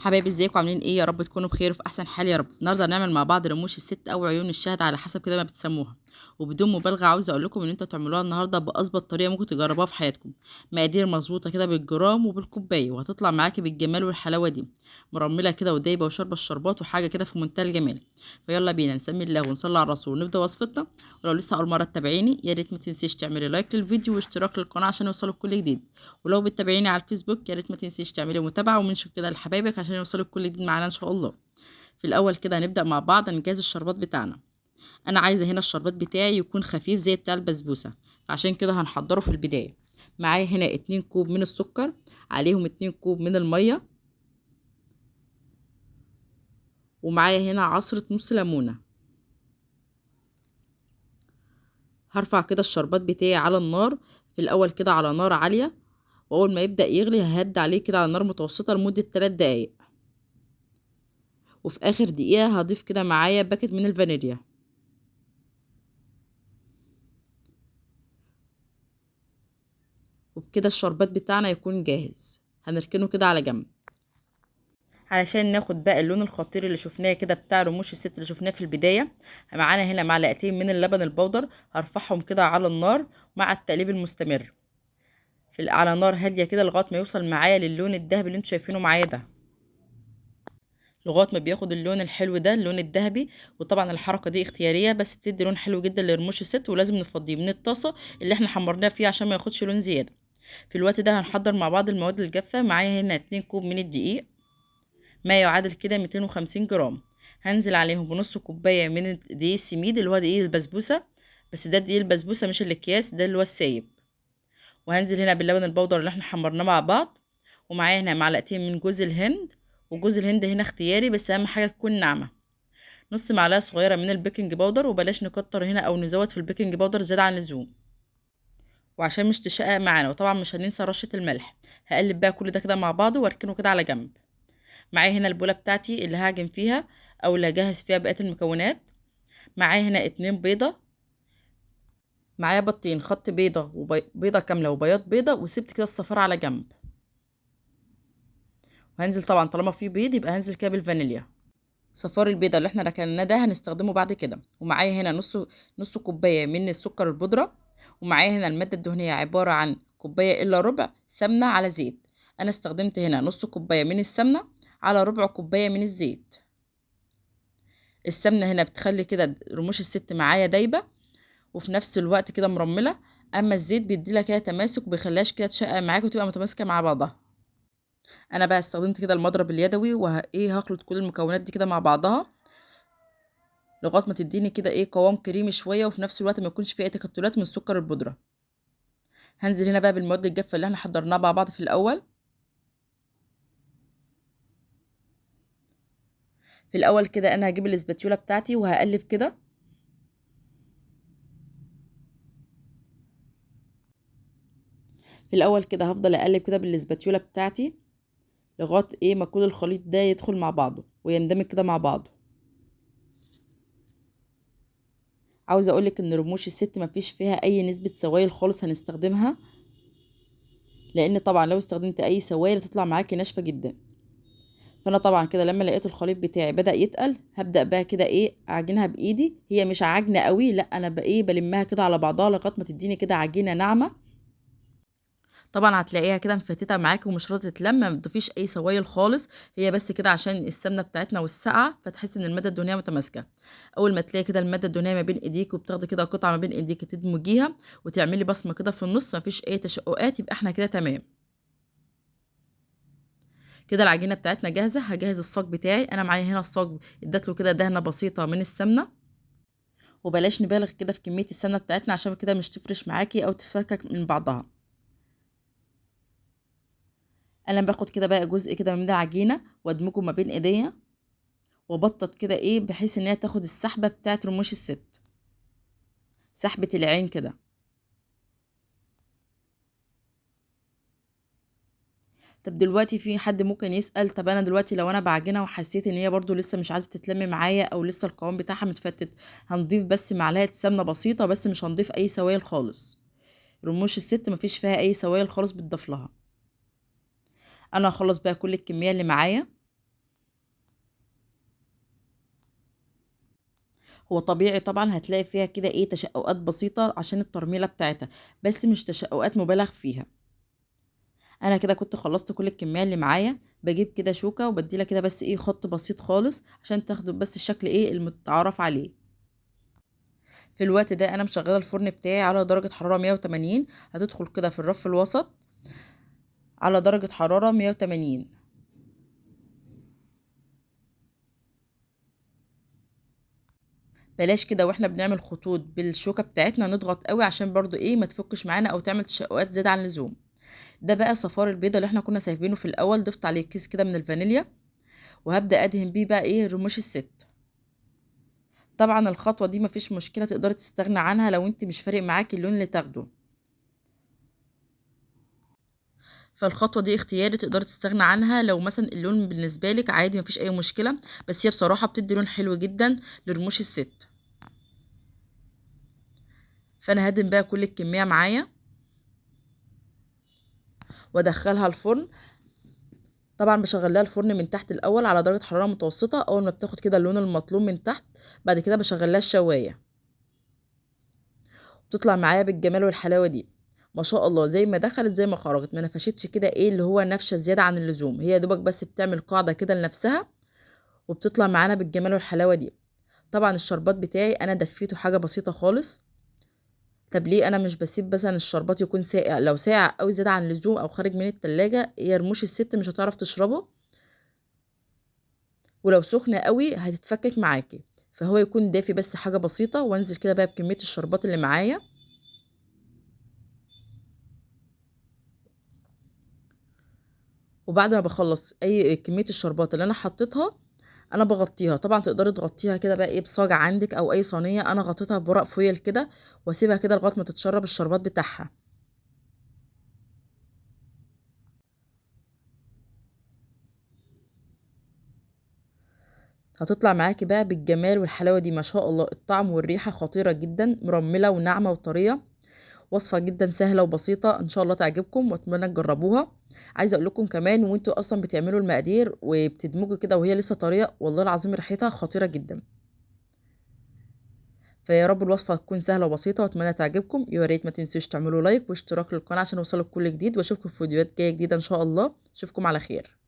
حبايبي ازيكم عاملين ايه؟ يا رب تكونوا بخير وفي احسن حال يا رب. النهارده هنعمل مع بعض رموش الست او عيون الشهد على حسب كده ما بتسموها، وبدون مبالغه عاوزه اقول لكم ان انتوا تعملوها النهارده باظبط طريقه ممكن تجربوها في حياتكم. مقادير مظبوطة كده بالجرام وبالكوبايه، وهتطلع معاكي بالجمال والحلاوه دي، مرمله كده ودايبه وشاربه الشربات وحاجه كده في منتهى الجمال. فيلا بينا نسمي الله ونصلي على الرسول ونبدا وصفتنا. ولو لسه اول مرة تتابعيني يا ريت ما تنسيش تعملي like للفيديو واشتراك للقناة عشان يوصلك كل جديد، ولو بتتابعيني على الفيسبوك يا ريت ما تنسيش تعملي متابعه و mention كده لحبايبك عشان يوصلك كل جديد معانا ان شاء الله. في الاول كده هنبدا مع بعض نجهز الشربات بتاعنا. انا عايزه هنا الشربات بتاعي يكون خفيف زي بتاع البسبوسه، فعشان كده هنحضره في البداية. معايا هنا 2 كوب من السكر، عليهم 2 كوب من المية، ومعايا هنا عصره نص ليمونه. هرفع كده الشربات بتاعي على النار في الاول كده على نار عالية، واول ما يبدا يغلي ههد عليه كده على نار متوسطه لمدة 3 دقايق، وفي اخر دقيقة هضيف كده معايا باكت من الفانيليا. وبكده الشربات بتاعنا يكون جاهز. هنركنه كده على جنب علشان ناخد بقى اللون الخطير اللي شفناه كده بتاع رموش الست اللي شفناه في البداية. معانا هنا معلقتين من اللبن البودر، هرفعهم كده على النار مع التقليب المستمر على نار هادية كده لغاية ما يوصل معايا للون الذهبي اللي انتوا شايفينه معايا ده، لغاية ما بياخد اللون الحلو ده، اللون الذهبي. وطبعا الحركة دي اختيارية بس بتدي لون حلو جدا لرموش الست، ولازم نفضيه من الطاسه اللي احنا حمرناها فيه عشان ما ياخدش لون زيادة. في الوقت ده هنحضر مع بعض المواد الجافه. معايا هنا 2 كوب من الدقيق، ما يعادل كده 250 جرام. هنزل عليهم بنص كوباية من دقيق السميد اللي هو دقيق البسبوسه، بس ده دقيق البسبوسه مش الاكياس، ده اللي هو السايب. وهنزل هنا باللبن البودر اللي احنا حمرناه مع بعض، ومعايا هنا معلقتين من جوز الهند، وجوز الهند هنا اختياري بس اهم حاجة تكون ناعمة. نص معلقه صغيرة من ال baking powder، وبلاش نكتر هنا او نزود في ال baking powder زيادة عن اللزوم، وعشان مش تشقق معانا. وطبعا مش هننسى رشه الملح. هقلب بقى كل ده كده مع بعضه واركنه كده على جنب. معايا هنا البوله بتاعتي اللي هعجن فيها او اللي هجهز فيها بقية المكونات. معايا هنا 2 بيضة، معايا بيضتين، خط بيضة وبيضه كاملة وبياض بيضة، وسبت كده الصفار على جنب. وهنزل طبعا طالما في بيض يبقى هنزل كده بالفانيليا. صفار البيضة اللي احنا ركناه ده هنستخدمه بعد كده. ومعايا هنا نص كوباية من السكر البودره، ومعايا هنا المادة الدهنية عبارة عن كوباية الا ربع سمنه على زيت. انا استخدمت هنا نص كوباية من السمنة على ربع كوباية من الزيت. السمنة هنا بتخلي كده رموش الست معايا دايبه وفي نفس الوقت كده مرمله، اما الزيت بيدي لها كده تماسك وبيخليهاش كده تشقق معاك وتبقى متماسكة مع بعضها. انا بقى استخدمت كده المضرب اليدوي، وهايه هخلط كل المكونات دي كده مع بعضها لغاية ما تديني كده ايه قوام كريمي شوية، وفي نفس الوقت ما يكونش فيه اي تكتلات من السكر البودره. هنزل هنا بقى بالمواد الجافه اللي احنا حضرناها مع بعض في الاول. في الاول كده انا هجيب الاسباتيولا بتاعتي وهقلب كده. في الاول كده هفضل اقلب كده بالاسباتيولا بتاعتي لغاية ايه ما كل الخليط ده يدخل مع بعضه ويندمج كده مع بعضه. عاوزه اقولك ان رموش الست مفيش فيها اي نسبه سوائل خالص هنستخدمها، لان طبعا لو استخدمت اي سوائل هتطلع معاكي ناشفة جدا. فانا طبعا كده لما لقيت الخليط بتاعي بدا يتقل هبدا بقى كده ايه اعجنها بايدي. هي مش عجنه قوي، لا انا بقى ايه بلمها كده على بعضها لغاية ما تديني كده عجينه ناعمة. طبعا هتلاقيها كده مفتته معاكي ومش راضية تتلم، ما بتضيفيش اي سوائل خالص، هي بس كده عشان السمنة بتاعتنا والسقعه فتحس ان المادة الدهنية متماسكة. اول ما تلاقي كده المادة الدهنية ما بين ايديك وبتاخدي كده قطعه ما بين ايديك تدمجيها وتعملي بصمة كده في النص، مفيش اي تشققات، يبقى احنا كده تمام. كده العجينة بتاعتنا جاهزة. هجهز الصاج بتاعي. انا معايا هنا الصاج اديت له كده دهنه بسيطة من السمنة، وبلاش نبالغ كده في كمية السمنة بتاعتنا عشان كده مش تفرش معاكي او تفكك من بعضها. انا باخد كده بقى جزء كده من العجينة وادمجه ما بين ايديا وابطط كده ايه بحيث ان هي تاخد السحبه بتاعت رموش الست، سحبه العين كده. طب دلوقتي في حد ممكن يسأل، طب انا دلوقتي لو انا بعجنها وحسيت ان هي برضو لسه مش عايزه تتلم معايا او لسه القوام بتاعها متفتت، هنضيف بس معلقه سمنه بسيطة بس، مش هنضيف اي سوائل خالص. رموش الست مفيش فيها اي سوائل خالص بتضاف لها. انا هخلص بقى كل الكمية اللي معايا. هو طبيعي طبعا هتلاقي فيها كده ايه تشققات بسيطة عشان الترميله بتاعتها، بس مش تشققات مبالغ فيها. انا كده كنت خلصت كل الكمية اللي معايا. بجيب كده شوكه وبديلها كده بس ايه خط بسيط خالص عشان تاخدوا بس الشكل ايه المتعارف عليه. في الوقت ده انا مشغله الفرن بتاعي على درجه حرارة 180، هتدخل كده في الرف الوسط على درجه حرارة 180. بلاش كده واحنا بنعمل خطوط بالشوكة بتاعتنا نضغط قوي عشان برضو ايه ما تفكش معانا او تعمل تشققات زيادة عن اللزوم. ده بقى صفار البيضة اللي احنا كنا سايبينه في الاول، ضفت عليه كيس كده من الفانيليا، وهبدا ادهن بيه بقى ايه رموش الست. طبعا الخطوة دي مفيش مشكلة، تقدري تستغنى عنها لو انت مش فارق معاكي اللون اللي تاخده، فالخطوه دي اختياري، تقدري تستغنى عنها لو مثلا اللون بالنسبة لك عادي مفيش اي مشكلة، بس هي بصراحة بتدي لون حلو جدا لرموش الست. فانا هدهن بقى كل الكمية معايا وادخلها الفرن. طبعا بشغل لها الفرن من تحت الاول على درجه حرارة متوسطه، اول ما بتاخد كده اللون المطلوب من تحت بعد كده بشغل لها الشوايه، بتطلع معايا بالجمال والحلاوه دي ما شاء الله. زي ما دخلت زي ما خرجت، ما نفشتش كده ايه اللي هو نفشه زيادة عن اللزوم، هي دوبك بس بتعمل قاعدة كده لنفسها وبتطلع معانا بالجمال والحلاوه دي. طبعا الشربات بتاعي انا دفيته حاجة بسيطة خالص. طب ليه انا مش بسيب مثلا الشربات يكون ساقع؟ لو ساقع قوي زيادة عن اللزوم او خارج من التلاجة يا رموش الست مش هتعرف تشربه، ولو سخنة قوي هتتفكك معاكي، فهو يكون دافي بس حاجة بسيطة. وانزل كده بقى بكمية الشربات اللي معايا. وبعد ما بخلص اي كمية الشربات اللي انا حطيتها انا بغطيها. طبعا تقدري تغطيها كده بقى ايه بصاجة عندك او اي صينية، انا غطيتها بورق فويل كده واسيبها كده لغاية ما تتشرب الشربات بتاعها. هتطلع معاكي بقى بالجمال والحلاوه دي ما شاء الله. الطعم والريحه خطيرة جدا، مرمله وناعمه وطريه. وصفه جدا سهلة وبسيطة، ان شاء الله تعجبكم واتمنى تجربوها. عايزه اقول لكم كمان وانتوا اصلا بتعملوا المقادير وبتدمجوا كده وهي لسه طرية، والله العظيم ريحتها خطيرة جدا. فيا رب الوصفة تكون سهلة وبسيطة واتمنى تعجبكم. يا ريت ما تنسوش تعملوا لايك واشتراك للقناة عشان يوصلك كل جديد، واشوفكم في فيديوهات جاية جديدة ان شاء الله. اشوفكم على خير.